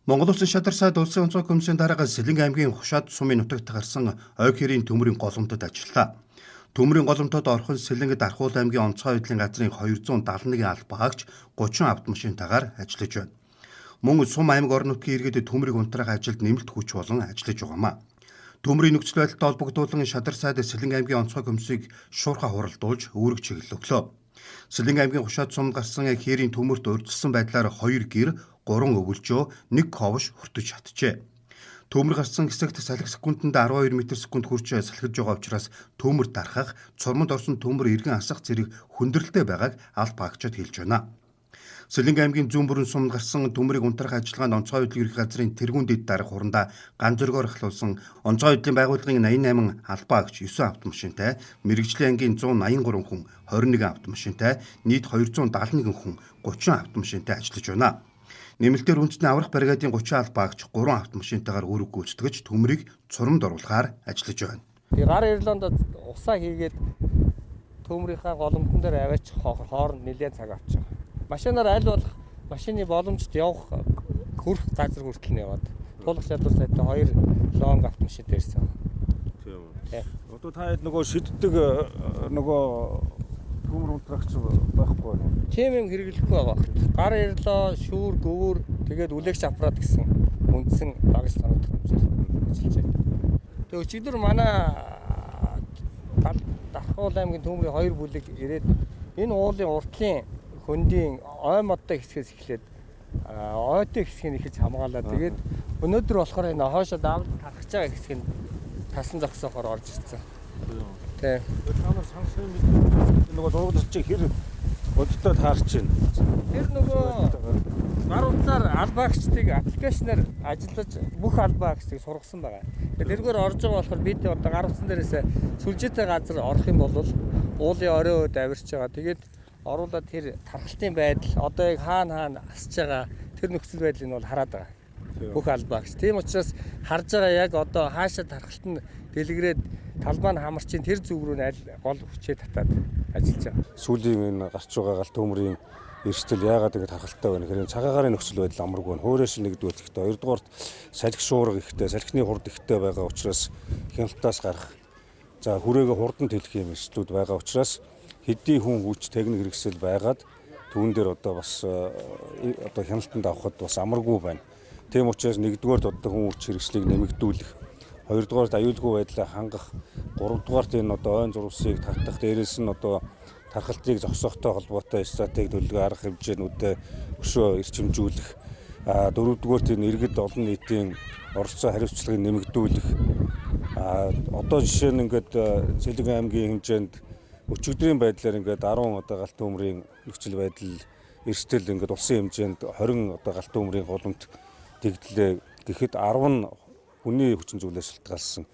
Монгол Улсын шадар сайд Улсын онцгой комиссийн дарга Сэлэнг аймгийн Хушаад сумын нутагт гарсан ой хэрийн төмрийн голомтод ажиллалаа. Төмрийн голомтод орхон Сэлэнг Дархуул аймгийн онцгой байдлын газрын 271 албаагч 30 автомашинтайгаар ажиллаж байна. Мөн сум аймаг орон нутгийн иргэд төмрийг унтраах ажилд нэмэлт хүч болон ажиллаж байгаамаа. Төмрийн нөхцөл байдалтай холбогдуулан шадар сайд Сэлэнг аймгийн онцгой комиссийг шуурхай хуралдуулж үүрэг чиглэл өглөө. Сэлэнг аймгийн Хушаад сумд гарсан хээрийн төмөрт урьдчилсан байдлаар 2 гэр, 3 өвөлжөө, 1 ковш хүртэж чаджээ. Төмөр гарсан хэсэгт салхи секундэд 12 м/секунд хүрч салхилж байгаа учраас төмөр дархах, цурманд орсон төмөр эргэн асах зэрэг хүндрэлтэй байгааг албаагчид хэлж байна. Сэлэнг аймгийн зүүн бүрэн сумд гарсан төмрийг унтрах ажиллагаанд онцгой байдлын ерхий газрын тэргүүн дэд дарга хурандаа ган зөргөөр ахлуулсан онцгой байдлын байгууллагын 88 албаагч 9 автомашинтай, мэргэжлийн ангийн 183 хүн 21 автомашинтай, нийт 271 хүн 30 автомашинтай ажиллаж байна. Нэмэлтээр үндэсний аврах бригадын 30 албаагч 3 автомашинтайгаар үүрэг гүйцэтгэж төмрийг цурамд оруулахаар ажиллаж байна. Гар Ирландд усаа хийгээд төмрийнхаа голомтон дээр аваачих хооронд нэлээд цаг авч байгаа. Машинаар аль болох машины боломжтой явах хөрөх газар хүртэл нь яваад туулах чадвар сайтай 2 лонг автомашин дээрсэн. Тийм үү. Одоо та хэд нөгөө шиддэг нөгөө төмөр унтрагч байхгүй байна. Тийм юм хэрэглэхгүй байгаа. Гар ирлоо, шүүр, гөвөр, тэгээд үлээгч аппарат гэсэн үндсэн дагаж санагдах хэмжээр ажиллаж байна. Тэгээд өчигдөр манай Дархуул аймгийн төмрийн 2 бүлэг ирээд энэ уулын уртлын хөндийн ой модтой хэсгээс эхлээд ойтой хэсгийг эхэлж хамгаалаа. Тэгээд өнөөдөр болохоор энэ хоошо давд тархаж байгаа хэсэг нь тасан зогсоохоор орж ирсэн. Тийм. Та нар сансан мэдээ нөгөө зурагч чи хэр бодтой таарч байна. Тэр нөгөө гар утсаар албаагчдыг аппликейшнаар ажиллаж бүх албаагчдыг сургасан байгаа. Тэгээд тэргээр орж байгаа болохоор бид одоо гар утсан дээрээс сүлжээтэй газар орох юм бол уулын орой өд авирч байгаа. Тэгээд оруулаад тэр тархалтын байдал одоо яг хаана асж байгаа тэр нөхцөл байдлыг нь бол хараад байгаа. Бүх албаагч. Тийм учраас харж байгаа яг одоо хаашаа тархалт нь дэлгэрээд талбай нь хамарчин тэр зүг рүү нь аль гол хүчээ татаад ажиллаж байгаа. Сүүлийн энэ гарч байгаа гал төмрийн эрсдэл яагаад ингэ тархалтай байна гэхээр цагаагаарын нөхцөл байдал амаргүй байна. Хуурайш нэгдүгээр ихтэй, хоёрдугаарт салхи шуурга ихтэй, салхины хурд ихтэй байгаа учраас хяналтаас гарах. За хүрээгээ хурдан тэлэх юм эрсдлүүд байгаа учраас хэдий хүн хүч техник хэрэгсэл байгаад түүн дээр одоо бас одоо хяналтанд авахд бас амаргүй байна. Тийм учраас нэгдүгээрт одоо хүн хүч хэрэгслийг нэмэгдүүлэх, хоёрдугаарт аюулгүй байдлаа хангах, гуравдугаарт энэ одоо ойн зурвасыг татах, дээрээс нь одоо тархалтыг зогсоохтой холбоотой стратеги төлөвлөгөө арга хэмжээнүүдэд өшөө эрчимжүүлэх, дөрөвдүгээрт энэ иргэд олон нийтийн оролцоо хариуцлагыг нэмэгдүүлэх. Одоо жишээ нь ингээд Сэлэнг аймгийн хэмжээнд өчигдрийн байдлаар ингээд 10 одоо галт төмрийн нөхцөл байдал эрсдэл ингээд улсын хэмжээнд 20 одоо галт төмрийн голомт тэгдлээ гэхэд 10 нь хүний хүчин зүйлээс шалтгаалсан.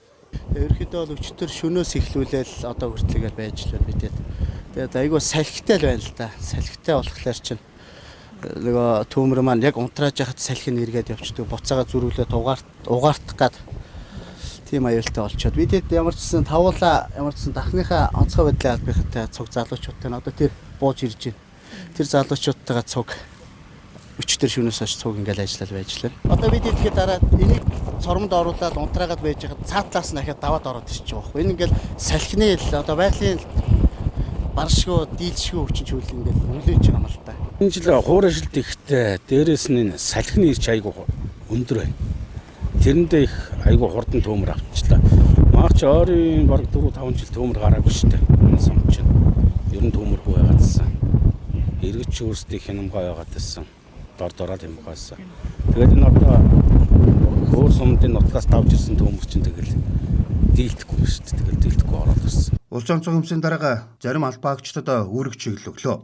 Ерөнхийдөө бол өчтөр шөнөөс эхлүүлээл одоо хүртэл байж л байна бид. Тэгээд айгүй салхитай л байна л да. Салхитай болохоор чинь нөгөө төмөр маань яг унтрааж яхад салхи нь эргээд явчихдаг. Буцаага зүрүүлээд угаартах гад тийм аюултай болчиход бид ямар ч гэсэн тавуулаа ямар ч гэсэн дахныхаа онцгой байдлын албынхантай цуг залуучуудтай нь одоо тэр бууж ирж байна. Тэр залуучуудтайгаа цуг өчтөр шөнөөс хойш цуг ингээл ажиллал байж лээ. Одоо бид идэхэд дараа энийг цормонд оруулаад унтраагаад байж байхад цаатлаас нь ахаад даваад ороод ирчих жоох. Энэ ингээл салхины л одоо байгалийн баршгүй дийлшгүй хүчин чүйл ингээл нөлөөж байгаа юм л та. Энэ жил хуурайшилт ихтэй, дээрээс нь энэ салхины ирч айгүй өндөр байна. Тэрэндээ их айгүй хурдан төмөр авчлаа. Маач ойрын бараг 4-5 жил төмөр гараагүй шүү дээ. Энэ сум чинь ер нь төмөргүй байгаадсан. Иргэд өөрсдийн хянамгаа байгаадсан. Дор дороод хямгаасан. Тэгээд энэ одоо өөр сумдын нутгаас давж ирсэн төмөр чинь тэгэл дийлдэхгүй шүү дээ. Тэгэл дийлдэхгүй ороод ирсэн. Улсын онцгой комиссийн дарга зарим албаагчдад үүрэг чиглэл өглөө.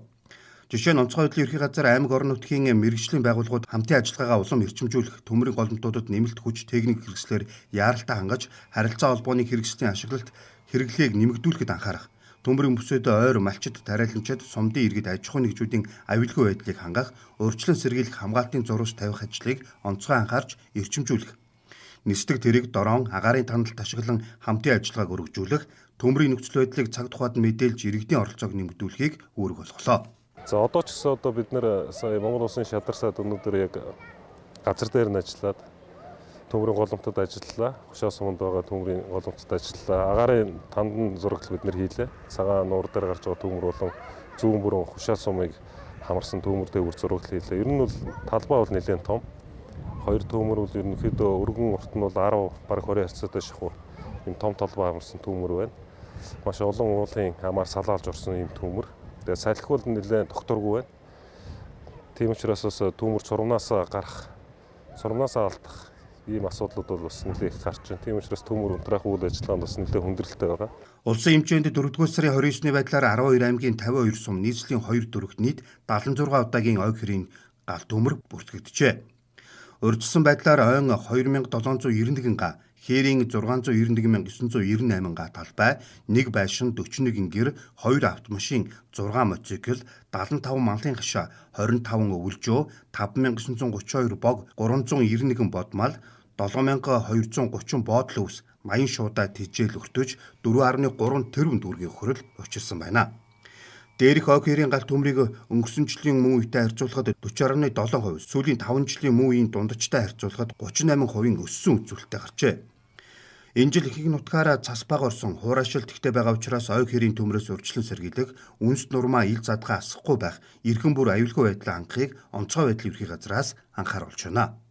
Жишээ нь онцгой байдлын ерхий газар аймаг орон нутгийн мэргэжлийн байгууллагууд хамтын ажиллагаагаа улам эрчимжүүлэх, төмрийн голомтуудад нэмэлт хүч техник хэрэгслээр яаралтай хангаж, харилцаа холбооны хэрэгслийн ашиглалт хэрэглээг нэмэгдүүлэхэд анхаарах, төмрийн бүсэд ойр малчид тариаланчид сумдын иргэд аж ахуйн нэгжүүдийн аюулгүй байдлыг хангах, урьдчилан сэргийлэх хамгаалтын зурвас тавих ажлыг онцгой анхаарч эрчимжүүлэх, нисдэг тэрэг дорон агаарын таналт ашиглан хамтын ажиллагааг өргөжүүлэх, төмрийн нөхцөл байдлыг цаг тухайд мэдээлж иргэдийн оролцоог нэмэгдүүлэхийг үүрэг болголоо. За одоо ч гэсэн одоо бид нэр сая Монгол Улсын шадар сайд өнөөдөр яг Газар дээр нь ажиллаад төмрийн голомтод ажиллалаа. Хушаа суманд байгаа төмрийн голомтод ажиллалаа. Агаарын тандан зураглал бид нэр хийлээ. Цагаан нуур дээр гарч байгаа төмөр болон зүүн бүрэн хушаа сумыг хамарсан төмөр дээгүүр зураглал хийлээ. Ер нь бол талбай бол нэлээд том. Хоёр төмөр бол ерөнхийдөө өргөн урт нь бол 10 бараг 20 харьцаатай шахуу юм том талбай хамарсан төмөр байна. Маш олон уулын амаар салаалж орсон юм төмөр. Тэгээ салхи бол нэлээд тогтворгүй байна. Тийм учраас бас төмөр цурмнаас гарах, цурмнаас алдах ийм асуудлууд бол бас нэлээд их гарч байна. Тийм учраас төмөр унтраах үйл ажиллагаанд бас нэлээд хүндрэлтэй байгаа. Улсын хэмжээнд 4-р сарын 29-ний байдлаар 12 аймгийн 52 сум нийслэлийн 2 дөрөвт нийт 76 удаагийн ой хэрийн гал төмөр бүртгэгджээ. Урьдчилсан байдлаар ойн 2791 га, хээрийн 691 998 га талбай, 1 байшин, 41 гэр, 2 автомашин, 6 мотоцикл, 75 малын хашаа, 25 өвөлжөө, 5932 бог, 391 бодмал, 7230 боодол өвс, 80 шуудаа тэжээл өртөж 4.3 тэрбум төгрөгийн хөрөл учирсан байна. Дээрх ой хэрийн гал төмрийг өнгөрсөн жилийн мөн үетэй харьцуулахад 40.7%, сүүлийн 5 жилийн мөн үеийн дундажтай харьцуулахад 38%-ийн өссөн үзүүлэлттэй гарчээ. Энэ жил ихэнх нутгаараа цас бага орсон, хуурайшилт ихтэй байгаа учраас ой хэрийн төмрөөс урьдчилан сэргийлэх, үнс нурмаа ил задгаа асахгүй байх, эргэн бүр аюулгүй байдлаа хангахыг онцгой байдлын ерхий газраас анхааруулж байна.